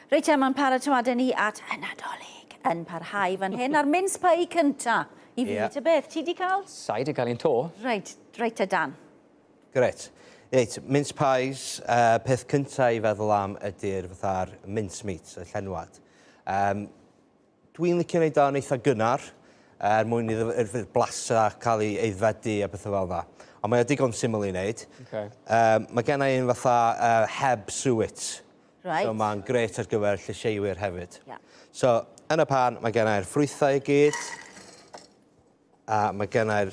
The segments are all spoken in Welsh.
Reit te, mae'n paratoadau ni at y Nadolig yn parhau fan hyn a'r mince pie cynta i fi. Yeah. Ta beth, ti di cael? Sai di cael un to. Reit, reit te Dan. Gret. Reit, mince pies, uh, peth cynta i feddwl am ydy'r fatha'r mince meat, y llenwad. Um, Dwi'n licio neud o'n eitha gynnar, er mwyn iddo i'r blasa cael ei aeddfedu a pethau fel 'na. Ond mae o digon syml i wneud. Okay. Um, mae gen i un fatha uh, heb suet. Right. So mae'n grêt ar gyfer llysieuwyr hefyd. Yeah. So, yn y pan, mae gen i'r ffrwythau i gyd. A mae gen i'r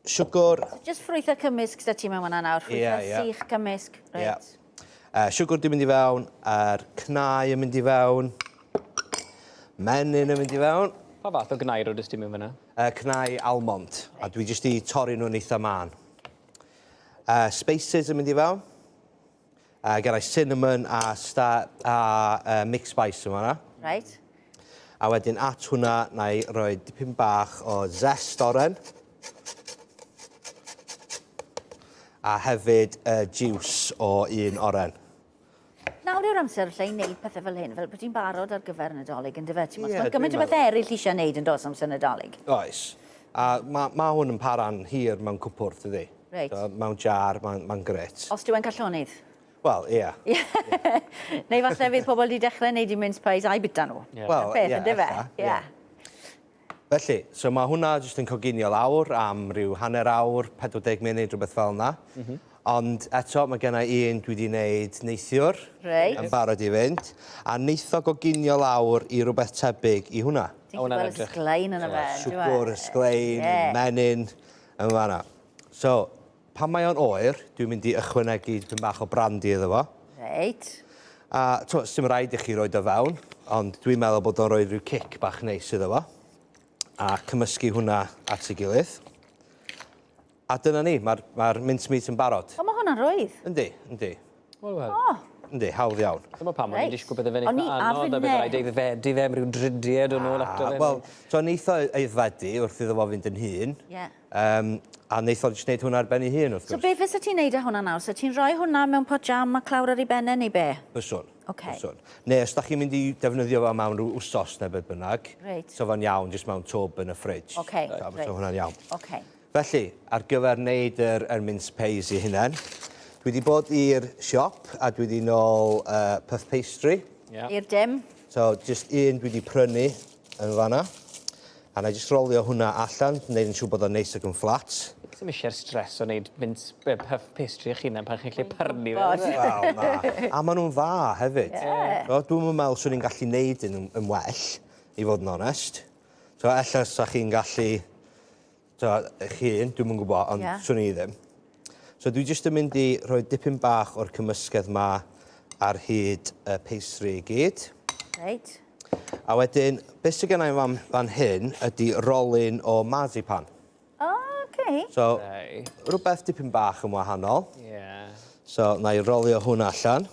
siwgr. So just ffrwythau cymysg sydd ti mewn fan'na nawr, ffrwythau yeah, yeah. sych cymysg. Reit. Yeah. Siwgr di mynd i fewn, a'r cnau yn mynd i fewn, menyn yn mynd i fewn. Pa fath o gnau roedest ti mewn fan'na? Cnau almond, a dwi jyst di torri nhw'n eitha mân. Spices yn mynd i fewn. Gen i cinnamon a, sta, a mixed spice yn fan'na. Reit. A wedyn at hwnna, na i roi dipyn bach o zest oren. A hefyd juice o un oren. Nawr yw'r amser lle i wneud pethau fel hyn, fel bod ti'n barod ar gyfer y Nadolig, yn dyfe? Ti'n Ie, Mae gymaint o bethau eraill eisiau wneud yn dos amser Nadolig. Oes. A mae ma hwn yn para'n hir mewn cwpwrdd, dydy? Reit. So, mewn jar, mae'n ma grêt. Os dyw e'n cael llonydd. Wel, ie. Neu falle fydd pobl wedi dechrau wneud i mince pies a'i bita nhw. Ie. Wel, Peth, ie, yndyfe? ella, Ie. ie. Felly, so mae hwnna jyst yn coginio lawr am ryw hanner awr, 40 munud, rhywbeth fel yna. Mm -hmm. Ond eto, mae gen i un dwi wedi wneud neithiwr. Reit. Yn barod i fynd. A neith o goginio lawr i rhywbeth tebyg i hwnna. Ti'n gweld y sglein yna fe. Siwgr, y sglein, menyn, yn fanna. So, pan mae o'n oer, dwi'n mynd i ychwanegu dipyn bach o brandy iddo fo. Reit. A, t'mo', sdim raid i chi roid o fewn, ond dwi'n meddwl bod o'n rhoi rhyw cic bach neis iddo fo. A cymysgu hwnna at ei gilydd. A dyna ni, mae'r ma mincemeat yn barod. O, mae hwnna'n rwydd. Yndi, yndi. Wel, wel. O! Yndi, hawdd iawn. Dyma pam o'n i'n disgwyl bydde fe'n O'n i eitha a anodd a finne. bydde rhaid aeddfedu fe am ryw dridiau dod nôl ato fe. Wel, so neith o aeddfedu wrth iddo fo fynd yn hŷn. Ie. Um, a neith o jyst wneud hwnna ar ben ei hun, wrth So gwrs. be fysa ti'n neud â hwnna nawr? So ti'n rhoi hwnna mewn pot jam a clawr ar ei benne neu be? Byswn. Ocê. Byswn. Neu os da chi'n mynd i defnyddio fo mewn rhyw wsos neu beth bynnag. Reit. So fo'n iawn, jyst mewn twb yn y fridge. Ocê, So, reit. so hwnna'n iawn. Ocê. Felly, ar gyfer wneud yr, yr mince pies i hunain, dwi wedi bod i'r siop a dwi wedi nôl uh, puff pastry. Yeah. I'r dim. So, just un dwi wedi prynu yn fanna. A na i just rolio hwnna allan, wneud yn siŵr bod o'n neis ac yn fflat. Sim eisiau'r stress o wneud mince, puff pastry eich hunan pan chi'n gallu prynu fe. Wel, na. A maen nhw'n dda hefyd. Yeah. So, dwi'n meddwl swn i'n gallu neud un yn, yn well, i fod yn onest. So, ella sa chi'n gallu So, eich hun, dwi'm yn gwybod, ond yeah. swn i ddim. So dwi jyst yn mynd i rhoi dipyn bach o'r cymysgedd ma ar hyd y pastry i gyd. Reit. A wedyn, beth sydd gennau fan, fan hyn ydy rolyn o marzipan. O, oh, okay. So, right. rhywbeth dipyn bach yn wahanol. Yeah. So, na i rolio hwnna allan.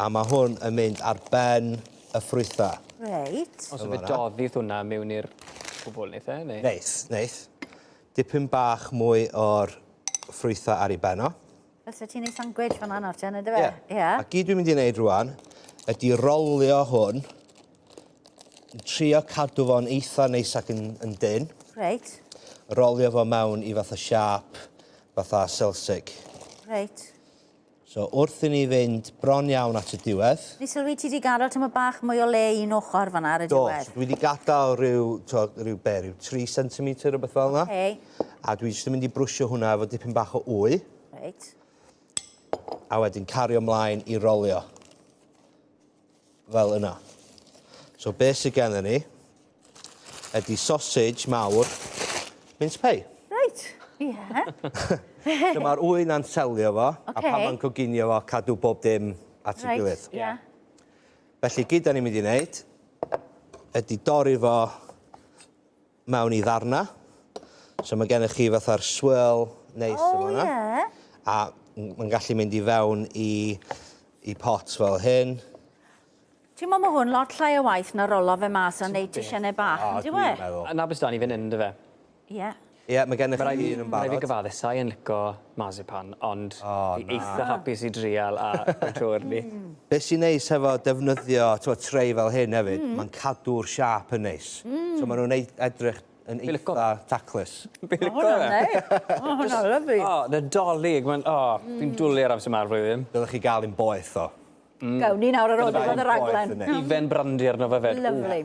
A mae hwn yn mynd ar ben y ffrwythau. Reit. Os yw fe doddi hwnna mewn i'r cwbl, neith e? Neu? Neith, neith. Dipyn bach mwy o'r ffrwythau ar ei ben o. Fel se ti'n neud sandwich fan nawr, ti'n ynddo fe? Ie. Yeah. A gyd dwi'n mynd i wneud rwan ydy rolio hwn, trio cadw fo'n eitha neis ac yn, yn dyn. Reit. Rolio fo mewn i fatha siâp, fatha selsig. Reit. So wrth i ni fynd bron iawn at y diwedd. Ni sylwi ti 'di gadael tymed bach mwy o le un ochr fan'na ar y diwedd. Do, so dwi 'di gadael rhyw, t'o', rhyw be', rhyw 3 centimetre rhywbeth fel 'na. Oce. A dwi jyst yn mynd i brwsio hwnna efo dipyn bach o wy. Reit. A wedyn cario mlaen i rolio. Fel yna. So be sydd gennym ni ydy sausage mawr mince pie. Reit, ie. Yeah. so mae'r wy na'n selio fo, okay. a pan mae'n coginio fo, cadw bob dim at ei right. gilydd. Yeah. Felly, gyd da ni'n mynd i wneud ydy dorri fo mewn i ddarna. So mae gennych chi fatha'r swirl neis oh, yma. Yeah. A mae'n gallu mynd i fewn i, i pot fel hyn. Ti'n meddwl mae hwn lot llai o waith na rolo fe mas a neud tisiynau bach, O, yn dyw dwi'n e? meddwl. A na beth dan ni fan hyn, yndyfe? Ie. Ie. Ie, mae gennych chi un yn Mae rhaid fi barod. gyfadde, sa i yn lico marzipan, ond O, fi na. eitha hapus i drial a trwy'r ni. Be sy'n neis hefo defnyddio t'mod tray fel hyn hefyd, mae'n cadw'r siâp yn neis. So maen nhw'n edrych yn Fi'n lico- eitha taclus. Fi'n Ma' lico hwnna'n fe. neis. Ma' hwnna'n lyfli. O, Nadolig, mae'n, o, fi'n dwlu ar amser ma'r flwyddyn. Dylech chi gael un boeth o. Gawn ni nawr ar ôl Gyda diwedd y boeth raglen. yn e. Ufen brandy arno fe fed. Lyfli.